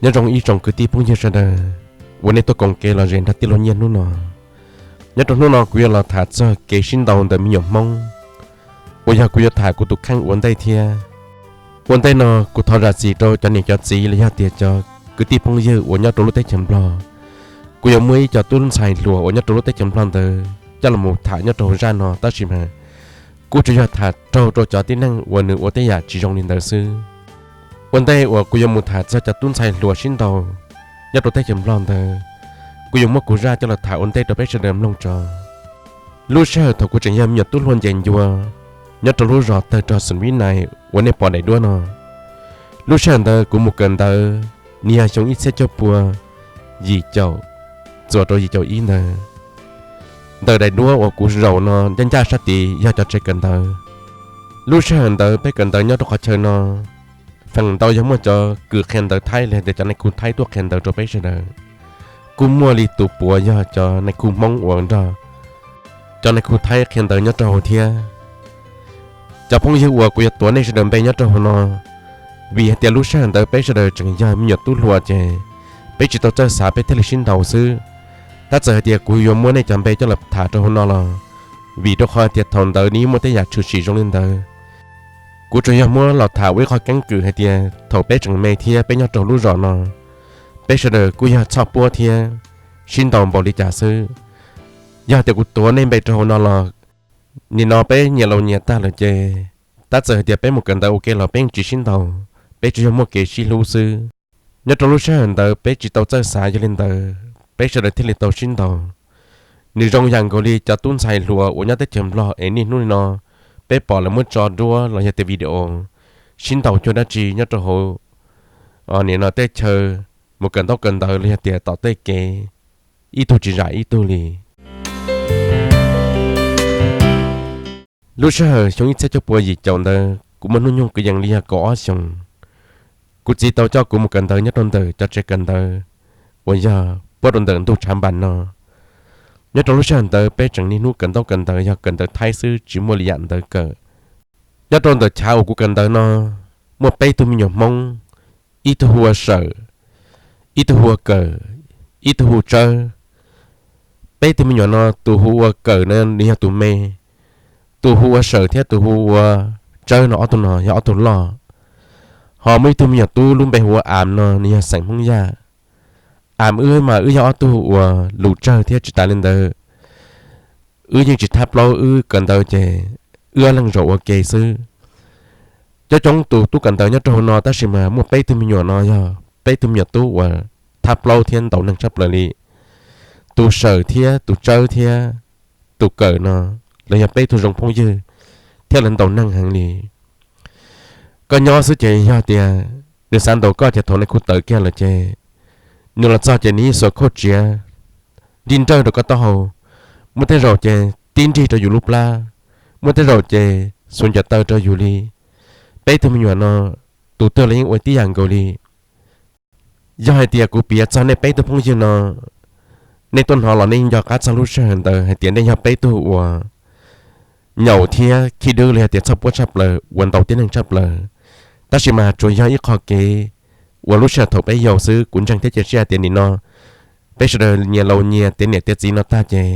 Nyob zoo ib tsoom kwv tij phooj ywg sawv daws uas nej tuaj koom kev los zem nrog tij laug Nyiaj hnub no. Nyob rau hnub no kuv yuav los tham txog kev sib ntaus ntawm me nyuam Hmoob, uas yog kuv yuav tham kuv tus kheej ua ntej thiab. Ua ntej no kuv thov zam txim rau cov niam cov txiv los yog tias cov kwv tij phooj ywg uas nyob rau lub teb chaws Nplog. Kuv yuav muab ib co tub ntxhais hluas uas nyob rau lub teb chaws Nplog ntawd coj los mus tham nyob rau hauv zaj no tab sis mas kuv tsuas yog tham raug rau cov tib neeg uas nws ua tej yam tsis zoo li ntawd xwb. Ua ntej uas kuv yuav mus tham txog cov tub ntxhais hluas sib ntaus nyob rau teb chaws Nplog ntawd, kuv yuav muab kuv zaj coj los tham ua ntej rau peb sawv daws mloog tso. Lub sij hawm thaum kuv tseem yog me nyuam tub hluas ncees ncua nyob rau lub zos tawg rog Xeem Vib Nais uas nej pom daim duab no, lub sij hawm ntawd kuv mus kawm ntawv, nws yog xyoo ib txhiab cuaj pua yim caum txuas rau yim caum ib ntawd. Ntawm daim duab uas kuv zaum no ncaj ncaj sab tid yog cov tsev kawm ntawv. Lub sij hawm ntawd peb kawm ntawv nyob rau qhov chaw no, feem ntau yog muaj cov kws qhia ntawv Thaib los yog tias cov nais khu Thaib tuaj qhia ntawv rau peb sawv daws. Kuj muaj li tus puav yog cov nais khu Hmoob uas nrog cov nais khu Thaib qhia ntawv nyob rau hauv thiab. Cov phooj ywg uas kuv yuav tuav nej sawv daws npe nyob rau hauv no, vim hais tias lub sij hawm ntawd peb sawv daws tseem yog me nyuam tub hluas ces peb tsis tau txawj xav peb thiaj li sib ntaus xwb. Tab txawm hais tias kuv yuav muab nej cov npe coj los tham rau hauv no los vim rau qhov tias thaum ntawd nws yeej muaj tej yam tshwm sim zoo li ntawd. Kuv tsuas yog muab los tham ua ib qho keeb kwm hais tias thaum peb tseem me thiab peb nyob rau lub zos no, peb sawv daws kuj yog txhoj puab thiab sib ntaus npaum li cas xwb. Yog tias kuv tuav nej npe rau hauv no los nim no peb nyias laus nyias tag lawm ces, tab txawm hais tias peb mus kawm ntawv ua ke los peb yeej tsis sib ntaus, peb tsuas yog muaj kev sib hlub xwb. Nyob rau lub sij hawm ntawd peb tsis tau txawj xav, yog li ntawd peb sawv daws thiaj li tau sib ntaus. Nws zoo yam nkaus li cov tub ntxhais hluas uas nyob teb chaws Nplog es niaj hnub no peb pom lawv muab tso duab los yog tias video sib ntaus cuag dab tsi nyob rau hauv nim no tej chaw mus kawm ntaub kawm ntawv los yog tias tom tej kev, ib tug tsis zam ib tug li. Lub sij hawm xyoo ib txhiab cuaj pua yim caum ntawd kuv muaj hnub nyoog kwv yees li yog kaum ob xyoos. Kuv txiv tau coj kuv mus kawm ntawv nyob rau ntawm cov tsev kawm ntawv uas yog puab rau ntawm ntug tshav npas no. Nyob rau lub sij hawm ntawd peb tseem niaj hnub kawm ntaub kawm ntawv yog kawm ntawv Thaib xwb tsis muaj li yam ntawd kawm. Nyob rau ntawm chav uas kuv kawm ntawv no muaj peb tug me nyuam Hmoob, ib tug hu ua Sawm, ib tug hu ua Kawm, ib tug hu Tsawb. Peb tug me nyuam no tus hu ua Kawm no nws yog tus me, tus hu ua Sawm thiab tus hu ua Tsawb no ob tug no yog ob tug loj. Ho muaj ib tug me nyuam tub lub npe hu ua Am no nws yog xeem Hmoob Yaj. Am wb mas wb yog ob tug uas lus tsawg thiab tsis tas li ntawd wb yeej tsis thab plaub, wb kawm ntawv ces wb ob leeg zaum ua ke xwb. Coob coob tus tub kawm ntawv nyob rau hauv no tab sis mas muaj peb tug me nyuam no yog peb tug me nyuam tub uas thab plaub thiab ntaus neeg tshaj plaws li. Tus Sawm thiab tus Tsawb thiab tus Kawm no lawv yog peb tug zoo phooj ywg thiab lawv ntaus neeg heev li. Koj nyob xwb ces yog tias nws xav ntaus koj ces thaum nws khu tawv kiag lawm ces nws los txog ces nws yeej xuas khauj tsiav nrig nrawj rau koj taub hau. Muaj tej zaum ces tib nrig rau yus lub plab, muaj tej zaum ces xuas ncuav taw rau yus li. Peb tug me nyuam no tus twg los yeej ua tib yam nkaus li. Yog hais tias kuv piav txog nej peb tug phooj ywg no, nej tuaj hnov los nej nco qab txog lub sij hawm ntawd hais tias nej yog peb tug uas nyaum thiab khib dwb los yog tias txhoj puab tshaj plaws uas ntaus tib neeg tshaj plaws. Tab sis mas tsuas yog ib qho kev uas lub sij hawm thaum peb yau xwb. Kuv ntseeg thiab cia siab hais tias nim no peb sawv daws nyias laus nyias tiav niam tiav txiv no tag ces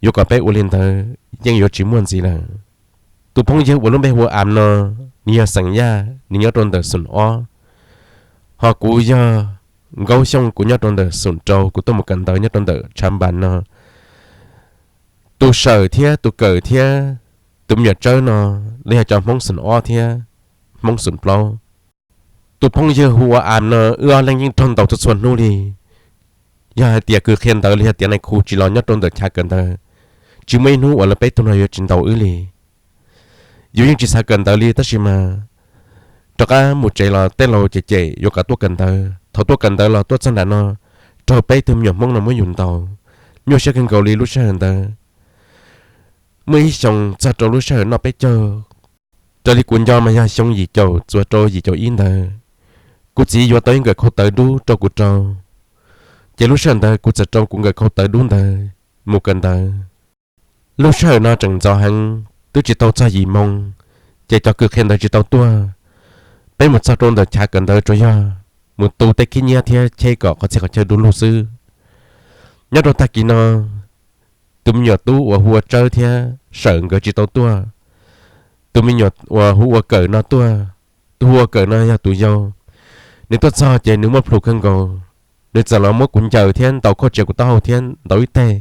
yuav kom peb ua li ntawd yeej yuav tsis muaj ntxiv lawm. Tus phooj ywg uas lub npe hu ua Am no, nws yog xeem Yaj, nws nyob rau ntawm Xoom Ob. Ho kuv yog Nkaub Xyooj, kuv nyob rau ntawm Xoom Rau, kuv tuaj mus kawm ntawv nyob rau ntawm Tshav Npas no. Tus Sawm thiab tus Kawm thiab tus me nyuam Tsawb no los yog cov Hmoob Xoom Ob thiab Hmoob Xoom Plaub. Tus phooj ywg hu ua Am no wb ob leeg yeej raug ntaus txhua txhua hnub li. Yog hais tias kws qhia ntawv los yog tias nais khu tsis los nyob rau ntawm chav kawm ntawv, tsis muaj ib hnub uas lawv peb tug no yuav tsis ntaus wb li. Yus yeej tsis xav kawm ntawv li tab sis mas rov qab mus tsev los tej laus cem cem yuav kom tuaj kawm ntawv. Thaum tuaj kawm ntawv los tuaj txog nram no, raug peb tug me nyuam Hmoob no muab yus ntaus, nyuaj siab kawg nkaus li lub sij hawm ntawd. Muaj ib xyoos txog rau lub sij hawm noj peb caug, raws li kuv nco mas yog xyoo yim caum txuas rau yim caum ib ntawd, kuv txiv yuav tau ib nkawm khau tawv dub rau kuv rau. Ces lub sij hawm ntawd kuv txawm rau kuv nkawm khau tawv dub ntawd mus kawm ntawv. Lub sij hawm no tseem ntxov heev, twb tsis tau txog yim moo, ces cov kws qhia ntawv tsis tau tuaj. Peb mus txog rau ntawm chav kawm ntawv tsuas yog mus tu tej khib nyiab thiab cheb kom qhov txhia qhov chaw du lug xwb. Nyob rau tag kis no, tus me nyuam tub uas hu ua Tsawb thiab Sawm nkawd tsis tau tuaj. Tus me nyuam uas hu ua Kawm no tuaj. Tus hu ua Kawm no yog tus yau. Nws tuaj txog ces nws muaj plhus kawg nkaus. Nws txawm los muab kuv ncaws thiab ntaus khauj tsiav kuv taub hau thiab ntaus ib teg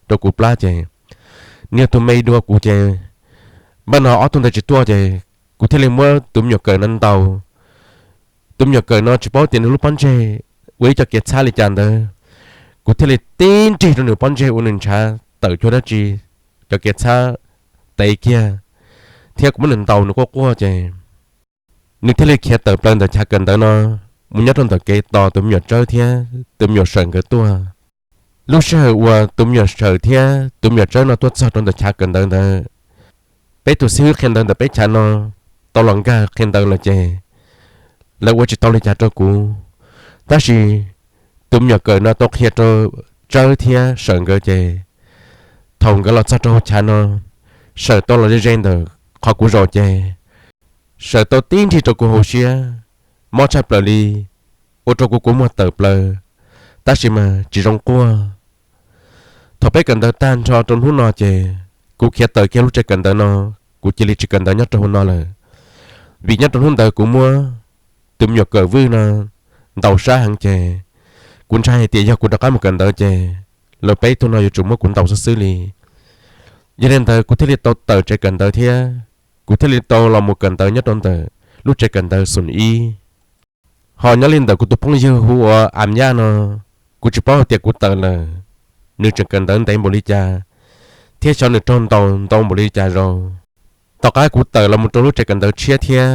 rau kuv plab ces nws yog tus me dua kuv ces npaj no ob tug ntawd tsis tuaj ces kuv thiaj li muab tus me nyuam Kawm no ntaus. Tus me nyuam Kawm no tsis paub tias nws lub pob ntseg ua ib co kev txhab li cas ntawd, kuv thiaj li tib nrig rau nws pob ntseg ua nws ntshav tawm cuag dab tsi, cov kev txhab tev kiag, thiab kuv muab nws ntaus nws quaj quaj ces nws thiaj li khiav tawm plaws ntawm chav kawm ntawv no mus nyob rau ntawm kev tos tus me nyuam Tsawb thiab tus me nyuam Sawm nkawd tuaj. Lub sij hawm uas tus me nyuam Sawm thiab tus me nyuam Tsawb no tuaj txog rau ntawm chav kawm ntawv ntawd, peb tus xib hwb qhia ntawv ntawm peb chav no tau los nkag qhia ntawv lawm ces lawv ua tsis tau li cas rau kuv. Tab sis tus me nyuam Kawm no tau qhia rau Tsawb thiab Sawm nkawd ces thaum nkawd los txog rau hauv chav no, Sawm tau los ze ze ntawm qhov kuv zaum ces Sawm tau tib nrig rau kuv hauv siab, mob tshaj plaws li, ua rau kuv kua muag tawm plaws, tab sis mas tsis zoo quaj. Thaum peb kawm ntawv tag nrho rau hnub no ces kuv khiav tawm kiag lub tsev kawm ntawv no, kuv cia li tsis kawm ntawv nyob rau hauv no lawm. Vim nyob rau hnub ntawd kuv muab tus me nyuam Kawm Vwj no ntaus sab heev ces kuv ntshai hais tias yog kuv rov qab mus kawm ntawv ces lawv peb tug no yuav tsum muab kuv ntaus xwb xwb li. Yog li ntawd kuv thiaj li tau tawm tsev kawm ntawv thiab kuv thiaj li tau los mus kawm ntawv nyob rau ntawm lub tsev kawm ntawv Xum Ib. Ho nyob li ntawm kuv tus phooj ywg hu ua Am Yaj no, kuv tsis paub hais tias kuv tawm lawm, nws tseem kawm ntawv ntev npaum li cas thiab xyov nws raug ntaus ntau npaum li cas zaus. Tom qab kuv tawm los mus rau lub tsev kawm ntawv tshiab thiab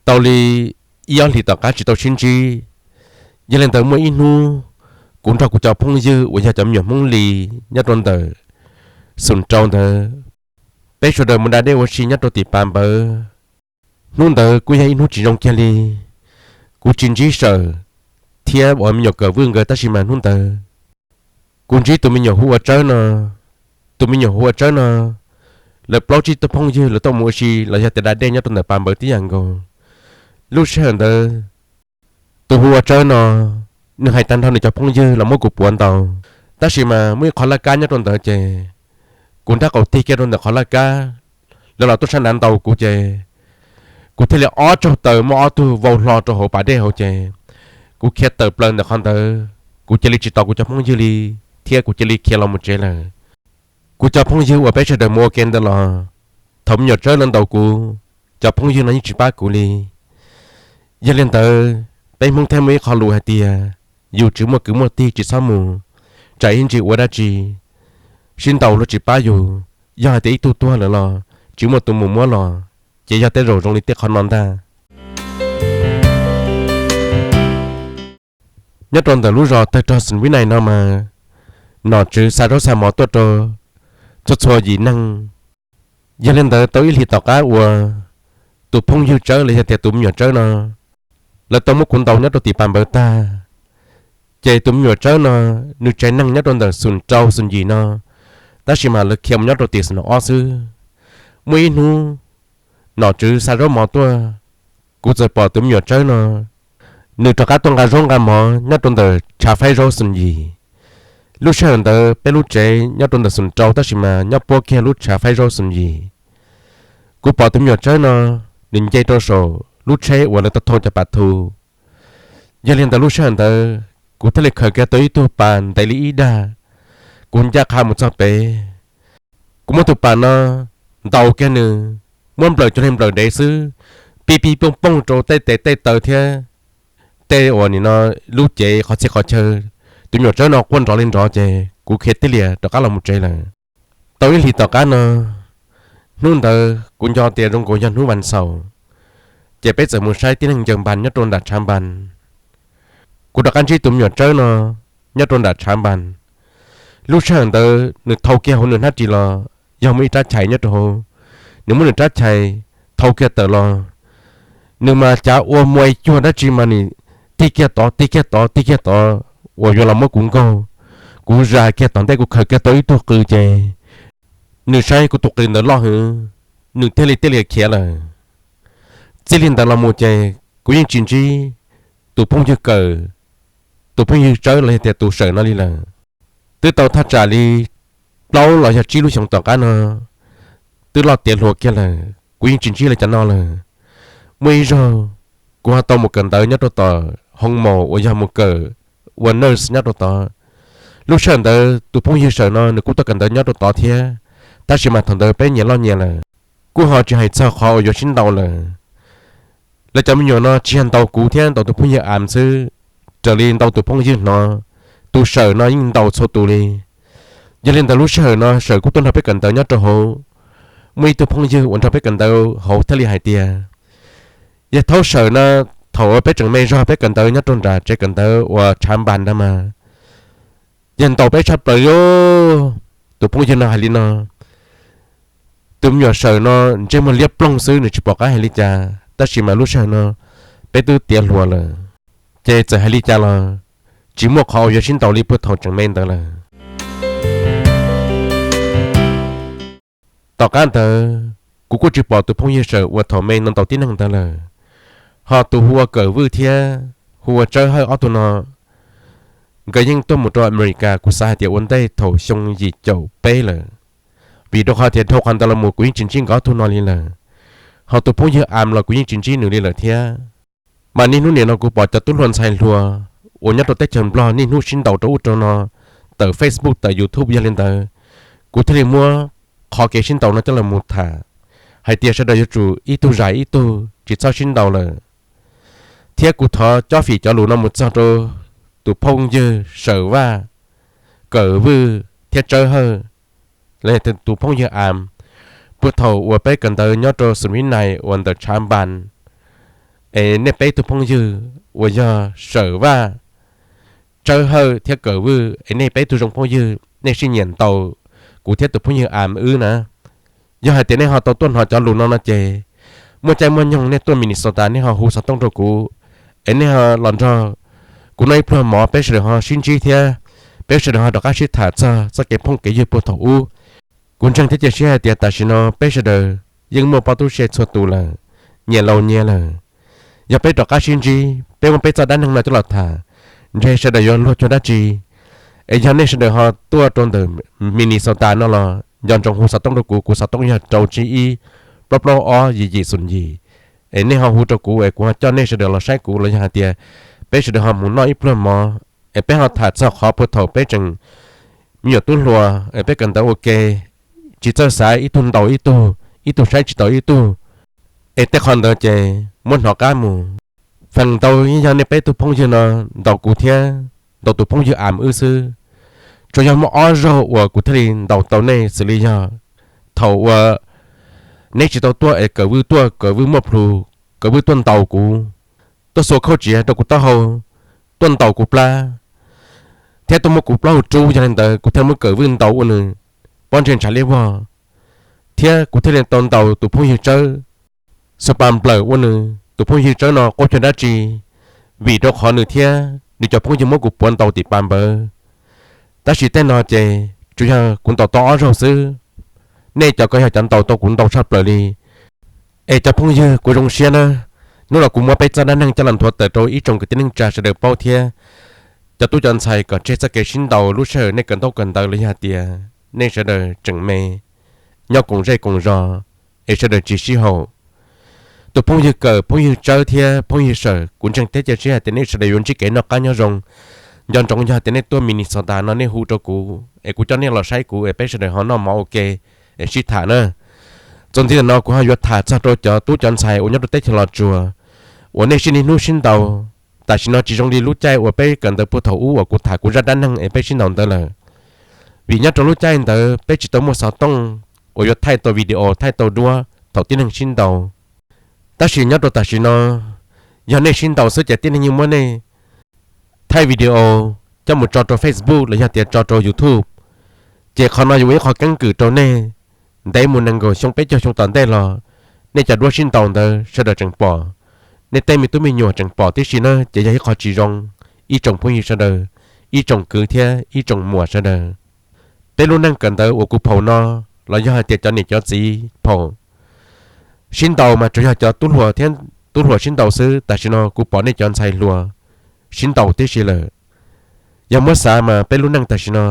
tau li ib ob hlis tom qab tsis tau sib ntsib. Yog li ntawd muaj ib hnub kuv nrog kuv cov phooj ywg uas yog cov me nyuam Hmoob Lis nyob rau ntawm Xum Rau ntawd, peb sawv daws mus da dej ua si nyob rau tim pas npawv. Hnub ntawd kuj yog ib hnub tsis zoo kiag li. Kuv tsis ntsib Sawm thiab uas me nyuam Kawm Vwj nkawd tab sis mas hnub ntawd kuv ntsib tus me nyuam hu ua Tsawb no. Tus me nyuam hu ua Tsawb no, lawv plaub tsib tug phooj ywg lawv tuaj mus ua si los yog tias da dej nyob rau ntawm pas npawv tib yam nkaus. Lub sij hawm ntawd tus hu ua Tsawb no, nws hais tag nrho nws cov phooj ywg los muab kuv puav ntaus, tab sis mas muaj ib qhov laj kab nyob rau ntawd ces kuv nrab qaum tig kiag rau ntawm qhov laj kab, lawv los tuaj sab nraud ntaus kuv ces kuv thiaj li ob tsaug taw muab ob tug vau hlo rau hauv pas dej hauv ces kuv khiav tawm plaws ntawm qhov ntawd, kuv cia li tsis tos kuv cov phooj ywg li thiab kuv cia li khiav los mus tsev lawm. Kuv cov phooj ywg uas peb sawv daws mus ua ke ntawd los, thaum me nyuam Tsawb no ntaus kuv, cov phooj ywg no yeej tsis pab kuv li. Yog li ntawd, peb Hmoob thiaj muaj ib qho lus hais tias, yus tsis muaj kwv muaj tij tsis txhob mus, tsam ib ntsis ua dab tsi sib ntaus luag tsis pab yus, yog hais tias ib tug tuag lawm los tsis muaj tus mus muab los, ces yog tej zaum zoo li tej qhov no ntag. Nyob rau ntawm lub zos tawg rog Xeem Vib Nais no mas, nom tswv xa zaub xa mov tuaj rau txhua txhua yim neeg. Yog li ntawd tau ib hlis tom qab uas tus phooj ywg Tsawb los yog tias tus me nyuam Tsawb no, lawv tau muab kuv ntaus nyob rau tim pas npawv tag, ces tus me nyuam Tsawb no, nws tsev neeg nyob rau ntawm Xum Rau Xum Yim no, tab sis mas lawv khiav mus nyob rau tim Xum Ob xwb. Muaj ib hnub nom tswv xa zaub mov tuaj, kuv txawm pom tus me nyuam Tsawb no, nws rov qab tuaj nqa zaub nqa mov nyob rau ntawm tshav faib zaub Xum Yim. Lub sij hawm ntawd peb lub tsev nyob rau ntawm Xum Rau tab sis mas nyob puab kiag lub tshav faib zaub Xum Yim. Kuv pom tus me nyuam Tsawb no, nws nce rau saum lub tsheb uas lawv tau thau cov pas thu. Yog li ntawd lub sij hawm ntawd kuv thiaj li khaws kiag tau ib tug pas ntev li ib dag, kuv ncaj qha mus txog pem. Kuv muab tus pas no ntaus kiag nws, muab nplawm cuag li nplawm dev xwb, pib pib pooj pooj rau tej tes tej taw thiab tej uas nim no lub cev qhov txhia qhov chaw. Tus me nyuam Tsawb no quaj nrov li nrov ces kuv khiav tib lias rov qab los mus tsev lawm. Tau ib hlis tom qab no, hnub ntawd kuv nco tias zoo nkaus yog hnub vas xaum, ces peb txawm mus saib tib neeg ncaws npas nyob rau nram tshav npas. Kuv rov qab ntsib tus me nyuam Tsawb no nyob rau nram tshav npas. Lub sij hawm ntawd nws thau kiag hauv nws hnab ris los yog muaj ib rab chais nyob rau hauv. Nws muab nws rab chais thau kiag tawm los, nws mas cav ua muaj cuag dab tsi mas nws tig kiag tod tig kiag tod tig kiag tod uas yuav los muab kuv nkaug. Kuv zam kiag tom ntej kuv khaws kiag tau ib tug qws ces nws saib kuv tus qws ntawd loj heev, nws thiaj li tij lias khiav lawm. Txij li ntawd los mus ces kuv yeej tsis ntsib tus phooj ywg Kawm, tus phooj ywg Tsawb los yog tias tus Sawm no li lawm. Twb tau thaj tsam li plaub los yog tsib lub xyoos tom qab no, twb loj tiav hluas kiag lawm, kuv yeej tsis ntsib li cov no lawm. Muaj ib zaug, kuv ho tau mus kawm ntawv nyob rau tom hoo maum uas yog mus kawm ua nurse nyob rau tod. Lub sij hawm ntawd tus phooj ywg Sawm no nws kuj tuaj kawm ntawv nyob rau tod thiab, tab sis mas thaum ntawd peb nyias loj nyias lawm, kuj ho tsis hais txog qhov uas yuav sib ntaus lawm. Lawv cov me nyuam no tsis yog ntaus kuv thiab ntaus tus phooj ywg Am xwb, raws li ntau tus phooj ywg hnov, tus Sawm no yeej ntaus txhua tus li. Yog li ntawd lub sij hawm no Sawm kuj tuaj nrog peb kawm ntawv nyob rau hauv, muaj ib tug phooj ywg uas nrog peb kawm ntawv hauv thiaj li hais tias, yog thaum Sawm no, thaum uas peb tseem me zog peb kawm ntawv nyob rau nram tsev kawm ntawv uas tshav npas ntag mas, yog ntaus peb tshaj plaws li. Tus phooj ywg no hais li no, tus me nyuam Sawm no ntsej muag liab ploog xwb nws tsis pom qab hais li cas, tab sis mas lub sij hawm no peb twb tiav hluas lawm, ces txawm hais li cas los tsis muaj qhov uas yuav sib ntaus li puag thaum tseem me ntawd lawm. Tom qab ntawd kuv kuj tsis pom tus phooj ywg Sawm uas thaum me no ntaus tib neeg ntawd lawm. Ho tus hu ua Kawm Vwj thiab hu ua Tsawb Hawj ob tug no, nkawd yeej tuaj mus rau America, kuv xav hais tias ua ntej thaum xyoo yim caum peb lawm, vim rau qhov tias dhau qhov ntawd los mus kuv yeej tsis ntsib nkawd ob tug no li lawm. Ho tus phooj ywg Am los kuv yeej tsis ntsib nws li lawm thiab. Mas niaj hnub nim no kuv pom cov tub hluas ntxhais hluas uas nyob rau teb chaws Nplog niaj hnub sib ntaus rau ub rau no, tawm Facebook tawm YouTube yog li ntawd, kuv thiaj li muab qhov kev sib ntaus no coj los mus tham, hais tias sawv daws yuav tsum ib tug zais ib tug, tsis txhob sib ntaus lawm. Thiab kuv thov cob fim cov lus no mus txog rau tus phooj ywg Sawm Vaj, Kawm Vwj thiab Tsawb Hawj, los yog tus phooj ywg Am, puag thaum uas peb kawm ntawv nyob rau Xus Vib Nais uas ntawm tshav npas, es nej peb tug phooj ywg uas yog Sawm Vaj, Tsawb Hawj thiab Kawm Vwj es nej peb tug zoo phooj ywg nej sib nyiam ntaus kuv thiab tus phooj ywg Am wb na. Yog hais tias nej ho tau tuaj hnov cov lus no no ces, muaj caij muaj nyoog nej tuaj Minnesota nej ho hu xov tooj rau kuv, es nej ho los nrog kuv noj ib pluag mov peb sawv daws ho sib ntsib thiab peb sawv daws ho rov qab sib tham txog txoj kev phooj kev ywg puag thaum ub. Kuv ntseeg thiab cia siab hais tias tam sim no peb sawv daws yeej muaj pob tub se txhua tus lawm, nyias laus nyias lawm. Yog peb rov qab sib ntsib, peb muab peb txoj dab neeg no coj los tham, ntshe sawv daws yuav luag cuag dab tsi. Es yog nej sawv daws ho tuaj rau ntawm Minnesota no los nco ntsoov hu xov tooj rau kuv, kuv xov tooj yog rau tsib ib, plaub plaub ob yim yim xoom yim. Es nej ho hu rau kuv es kuv ho coj nej sawv daws los saib kuv los yog hais tias peb sawv daws ho mus noj ib pluag mov, es peb ho tham txog qhov puag thaum peb tseem me nyuam tub hluas es peb kawm ntawv ua ke, tsis txawj xav ib tug ntaus ib tug, ib tug saib tsis taus ib tug. Es tej qhov ntawd ces muab hnov qab mus. Feem ntau yeej yog nej peb tug phooj ywg no ntaus kuv thiab ntaus tus phooj ywg Am wb xwb. Tsuas yog muaj ob zaug uas kuv thiaj li ntaus tau nej, xws li yog thaum uas neb tsis tau tuaj es Kawm Vwj tuaj, Kawm Vwj muaj plhus, Kawm Vwj tuaj ntaus kuv, tuaj xuas khauj tsiav rau kuv taub hau, tuaj ntaus kuv plab, thiab tuaj muab kuv plaub hau rub, yog li ntawd kuv thiaj muab Kawm Vwj ntaus ua nws pob ntseg ntshav liab vog, thiab kuv thiaj li tau ntaus tus phooj ywg Tsawb xuas pas nplawm ua nws. Tus phooj ywg Tsawb no quaj cuag dab tsi, vim rau qhov nws thiab nws cov phooj ywg muab kuv puav ntaus tim pas npawv. Tab sis tej no ces tsuas yog kuv ntaus tau ob zaug xwb, nej cov ko yog cov ntaus tau kuv ntau tshaj plaws li. Es cov phooj ywg, kuv zoo siab na, hnub no kuv muab peb txoj dab neeg coj los nthuav tawm rau ib tsoom kwv tij neej tsa sawv daws paub thiab cov tub cov ntxhais kom tseg txoj kev sib ntaus lub sij hawm nej kawm ntaub kawm ntawv los yog hais tias nej sawv daws tseem me, nyob koom zej koom zos, es sawv daws tsis sib haum. Tus phooj ywg Kawm, phooj ywg Tsawb thiab phooj ywg Sawm, kuv ntseeg thiab cia siab hais tias nej sawv daws yuav ntsib kev noj qab nyob zoo. Nco ntsoov yog hais tias nej tuaj Minnesota no nej hu rau kuv es kuv coj nej los saib kuv es peb sawv daws ho noj mov ua ke es sib tham na. Txuas ntxiv ntawm no kuv ho yuav tham txog rau cov tub cov ntxhais uas nyob rau teb chaws Los Tsuas uas nej sib niaj hnub sib ntaus. Tam sim no tsis zoo li lub caij uas peb kawm ntawv puag thaum ub uas kuv tham kuv zaj dab neeg es peb sib ntaus ntawd lawm. Vim nyob rau lub caij ntawd peb tsis tau muaj xov tooj uas yuav thaij tau video, thaij tau duab thaum tib neeg sib ntaus. Tab sis nyob rau tam sim no, yog nej sib ntaus xwb ces tib neeg yeej muab nej thaij video coj mus tso rau Facebook los yog tias tso rau YouTube. Ces qhov no yuav ua ib qho keeb kwm rau nej, ntev mus nees nkaum xyoo peb caug xyoo tom ntej los, nej cov duab sib ntaus ntawd sawv daws tseem pom, nej tej me tub me nyuam tseem pom tib si na, ces yog ib qho tsis zoo. Ib tsoom phooj ywg sawv daws, ib tsoom kwv thiab ib tsoom muam sawv daws, peb lub neej kawm ntawv uas kuv phaum no, los yog hais tias cov niam cov txiv phaum, sib ntaus mas tsuas yog cov tub hluas thiab tub hluas sib ntaus xwb. Tam sim no kuv pom nej cov ntxhais hluas sib ntaus tib si lawm. Yog muab xav mas peb lub neej tam sim no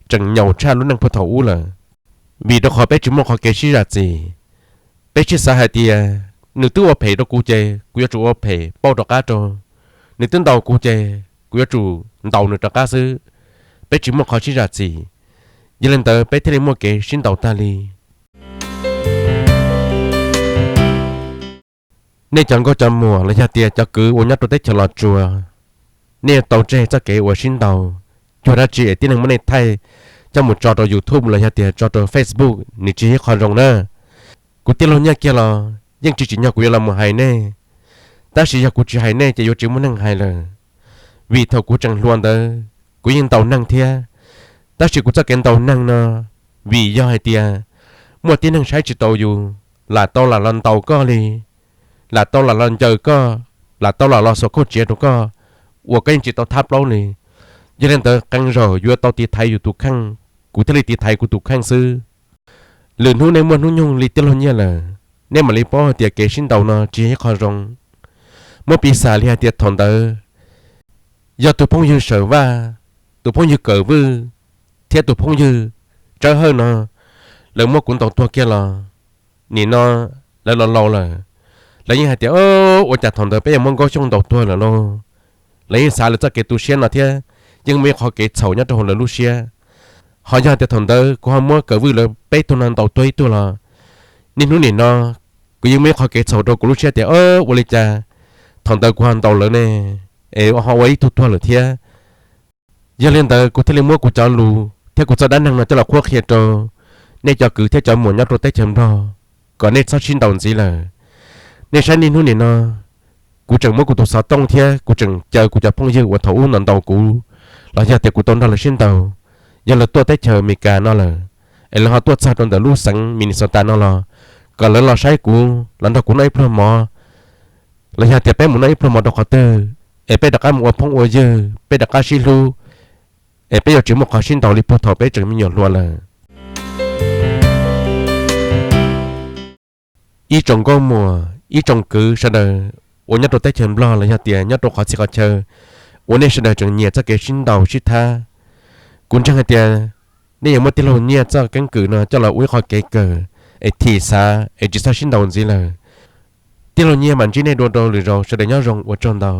tseem nyaum tshaj lub neej puag thaum ub lawm, vim rau qhov peb tsis muaj qhov kev sib zam txim. Peb sib xav hais tias nws twb ua phem rau kuv ces kuv yuav tsum ua phem pauj rov qab rau, nws twb ntaus kuv ces kuv yuav tsum ntaus nws rov qab xwb. Peb tsis muaj qhov sib zam txim, yog li ntawd peb thiaj li muaj kev sib ntaus tag li. Nej cov nkauj cov muam los yog tias cov kwv uas nyob rau teb chaws Los Tsuas, nej yuav tau tseg txoj kev uas sib ntaus cuag dab tsi es tib neeg muab nej thaij coj mus tso rau YouTube los yog tias tso rau Facebook, nws tsis yog ib qho zoo na. Kuv tij laug Nyiaj kiag los yeej tsis tsim nyog kuv yuav los mus hais nej, tab sis yog kuv tsis hais nej ces yuav tsis muaj neeg hais lawm. Vim thaum kuv tseem hluas ntawd kuv yeej ntaus neeg thiab, tab sis kuv txoj kev ntaus neeg no, vim yog hais tias muaj tib neeg saib tsis taus yus, lam tau lam los ntaus koj li, lam tau lam los ncaws koj, lam tau lam los xuas khauj tsiav rau koj, uas koj yeej tsis tau thab plaub li. Yog li ntawd qee zaum yuav tau tiv thaiv yus tus kheej, kuv thiaj li tiv thaiv kuv tus kheej xwb. Lwm hnub nej muaj hnub nyoog li tij laug Nyiaj lawm, nej mam li paub hais tias kev sib ntaus no tsis yog ib qho zoo. Muab piv xam li hais tias thaum ntawd yog tus phooj ywg Sawm Vaj, tus phooj ywg Kawm Vwj thiab tus phooj ywg Tsawb Hawj no, lawv muab kuv ntaus tuag kiag los, nim no lawv los laus lawm, lawv yeej hais tias, ua cas thaum ntawd peb yuav muab Nkauj Xyooj ntaus tuag lawm lauj? Lawv yeej xav lawv txoj kev tu siab no thiab, yeej muaj ib qhov kev txhaum nyob rau hauv lawv lub siab. Ho yog tias thaum ntawd kuv ho muab Kawm Vwj lawv peb tug no ntaus tuag ib tug los, niaj hnub nim no kuv yeej muaj ib qhov kev txhaum rau kuv lub siab tias, ua li cas thaum ntawd kuv ho ntaus lawv ne, es ho ua ib tug tuag lawm thiab. Yog li ntawd kuv thiaj li muab kuv cov lus thiab kuv txoj dab neeg no coj los qhuab qhia rau nej cov kwv thiab cov muam nyob rau teb chaws Nplog, kom nej txhob sib ntaus ntxiv lawm. Nej saib niaj hnub nim no, kuv tseem muab kuv tus xov tooj thiab kuv tseem caw kuv cov phooj ywg uas thaum ub ntaus ntaus kuv, los yog tias kuv tau nrog lawv sib ntaus, yog lawv tuaj teb chaws Amelikas no lawm, es lawv ho tuaj txog rau ntawm lub xeev Minnesota no los, kom lawv los saib kuv, los nrog kuv noj ib pluag mov, los yog tias peb mus noj ib pluag mov rau qhov twg, es peb rov qab mus ua phooj ua ywg, peb rov qab sib hlub, es peb yuav tsis muaj qhov sib ntaus li puag thaum peb tseem me nyuam hluas lawm. Ib tsoom nkauj muam, ib tsoom kwv sawv daws uas nyob rau teb chaws Nplog los yog tias nyob rau qhov txhia qhov chaw, uas nej sawv daws tseem nyiam txoj kev sib ntaus sib thab, kuv ntseeg hais tias nej yuav muab tij laug Nyiaj txoj keeb kwm no coj los ua ib qho kev kawm, es thim xav es tsis txhob sib ntaus ntxiv lawm. Tij laug Nyiaj mam ntsib nej dua rau lwm zaus, sawv daws nyob zoo, ua tsaug ntau.